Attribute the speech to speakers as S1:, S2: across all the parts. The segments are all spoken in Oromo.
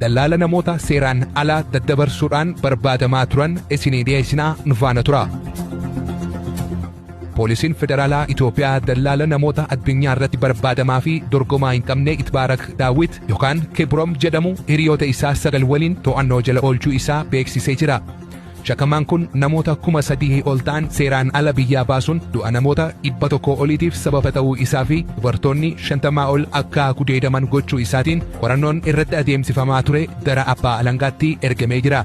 S1: Dallaala namoota seeraan ala daddabarsuudhaan barbaadamaa turan isinii dhiyeessinaa, nu faana tura. Poolisiin Federaalaa Itoophiyaa dallaala namoota addunyaa irratti barbaadamaa fi dorgomaa hin qabne Itbaarak Daawit yookaan Kibrom jedhamu hiriyoota isaa 9 waliin to'annoo jala oolchuu isaa beeksisee jira. Shakkamaan kun namoota 3,000 ol ta'an seeraan ala biyyaa baasuun du'a namoota 100 oliitiif sababa ta'uu isaa fi dubartoonni 50 ol akka gudeedaman gochuu isaatiin qorannoon irratti adeemsifamaa ture gara abbaa alangaatti ergamee jira.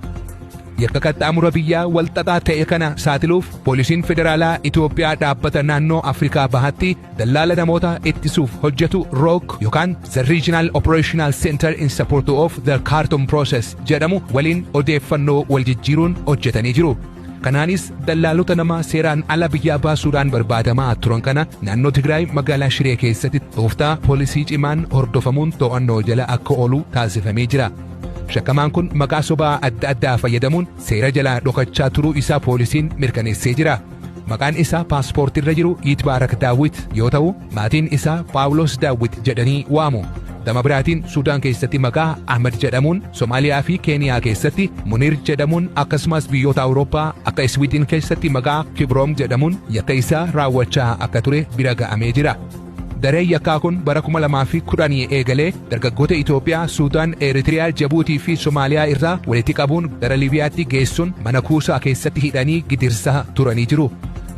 S1: Yakka qaxxaamura biyyaa walxaxaa ta'e kana saaxiluuf Poolisiin Federaalaa Itoophiyaa dhaabbata naannoo Afrikaa Bahaatti dallaala namoota ittisuuf hojjetu ROC yookaan The Regional Operational Center in Support of the Khartoum Process jedhamu waliin odeeffannoo wal jijjiiruun hojjetanii jiru. Kanaanis dallaalota nama seeraan ala biyyaa baasuudhaan barbaadamaa turan kana naannoo Tigraay magaalaa Shiree keessatti tooftaa poolisii cimaan hordofamuun to'annoo jala akka oolu taasifamee jira. Shakkamaan kun maqaa sobaa adda addaa fayyadamuun seera jalaa dhokachaa turuu isaa poolisiin mirkaneessee jira. Maqaan isaa paaspoortiirra jiru Yitbaarak Daawit yoo ta'u, maatiin isaa Paawulos Daawit jedhanii waamu. Gama biraatiin Suudaan keessatti maqaa Ahmad jedhamuun, Somaaliyaa fi Keeniyaa keessatti Munir jedhamuun, akkasumas biyyoota Awurooppaa akka Iswiidin keessatti maqaa Kibroom jedhamuun yakka isaa raawwachaa akka ture bira ga'amee jira. Dareen yakkaa kun bara 2010 eegalee dargaggoota Itoophiyaa, Suudaan, Eritiriyaa, Jabuutii fi Somaaliyaa irraa walitti qabuun gara Liibiyaatti geessuun mana kuusaa keessatti hidhanii gidirsaa turanii jiru.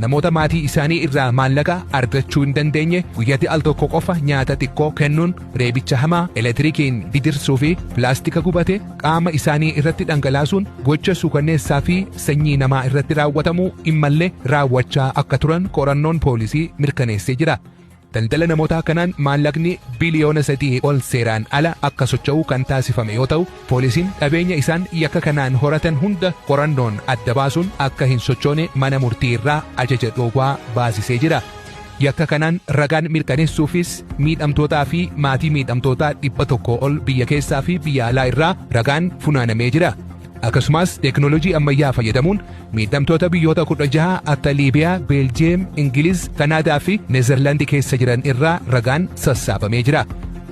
S1: Namoota maatii isaanii irraa maallaqa argachuu hin dandeenye guyyaatti al tokko qofa nyaata xiqqoo kennuun reebicha hamaa, elektirikiin gidirsuu fi pilaastika gubate qaama isaanii irratti dhangalaasuun gocha suukanneessaa fi sanyii namaa irratti raawwatamu immallee raawwachaa akka turan qorannoon poolisii mirkaneessee jira. Daldala namootaa kanaan maallaqni biliyoona 3 ol seeraan ala akka socho'u kan taasifame yoo ta'u, poolisiin qabeenya isaan yakka kanaan horatan hunda qorannoon adda baasuun akka hin sochoone mana murtii irraa ajaja dhoowwaa baasisee jira. Yakka kanaan ragaan mirkaneessuufis miidhamtootaa fi maatii miidhamtootaa 100 ol biyya keessaa fi biyya alaa irraa ragaan funaanamee jira. Akkasumas teeknooloojii ammayyaa fayyadamuun miidhamtoota biyyoota 16 akka Liibiyaa, Beeljiyeem, Ingiliz, Kanaadaa fi Neezerlaandi keessa jiran irraa ragaan sassaabamee jira.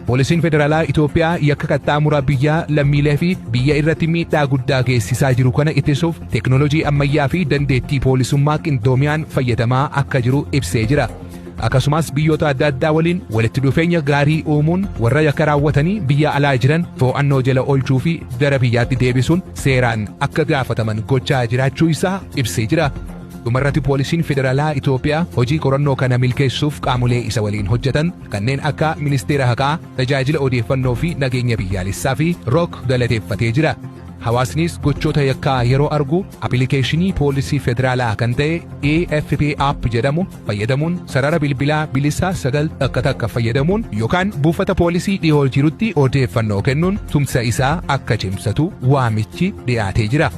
S1: Poolisiin Federaalaa Itoophiyaa yakka qaxxaamura biyyaa lammiilee fi biyya irratti miidhaa guddaa geessisaa jiru kana ittisuuf teeknooloojii ammayyaa fi dandeettii poolisummaa qindoomiyaan fayyadamaa akka jiru ibsee jira. Akkasumas biyyoota adda addaa waliin walitti dhufeenya gaarii uumuun warra yakka raawwatanii biyya alaa jiran to'annoo jala oolchuu fi gara biyyaatti deebisuun seeraan akka gaafataman gochaa jiraachuu isaa ibsee jira. Dhumarratti Poolisiin Federaalaa Itoophiyaa hojii qorannoo kana milkeessuuf qaamolee isa waliin hojjetan kanneen akka Ministeera Haqaa, Tajaajila Odeeffannoo fi Nageenya Biyyaalessaa fi ROC galateeffatee jira. Hawaasnis gochoota yakkaa yeroo argu appilikeeshinii poolisii federaalaa kan ta'e AFP app jedhamu fayyadamuun, sarara bilbilaa bilisaa 9 1 fayyadamuun yookaan buufata poolisii dhiyoo jirutti odeeffannoo kennuun tumsa isaa akka cimsatu waamichi dhiyaatee jira.